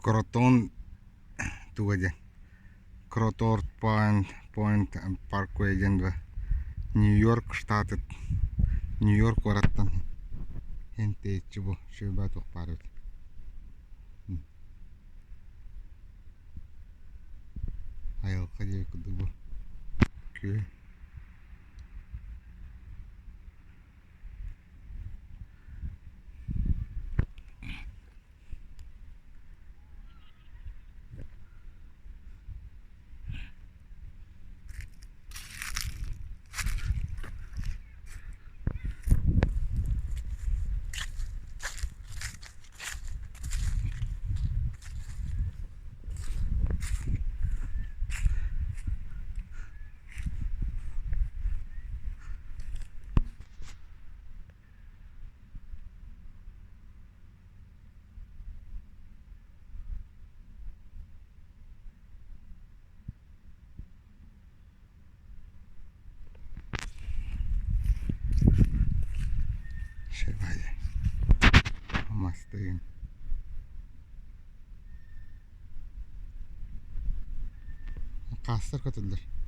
Кротон туга диэн Кроторт Point Point Parkway диэн дуо Нью-Йорк штатыт Нью-Йорк куораттан иһин тэйиччи бу шөбө туох баар эбит Айылҕа диэки курдук бу күөл Мастыын Хаастар көтөллөр.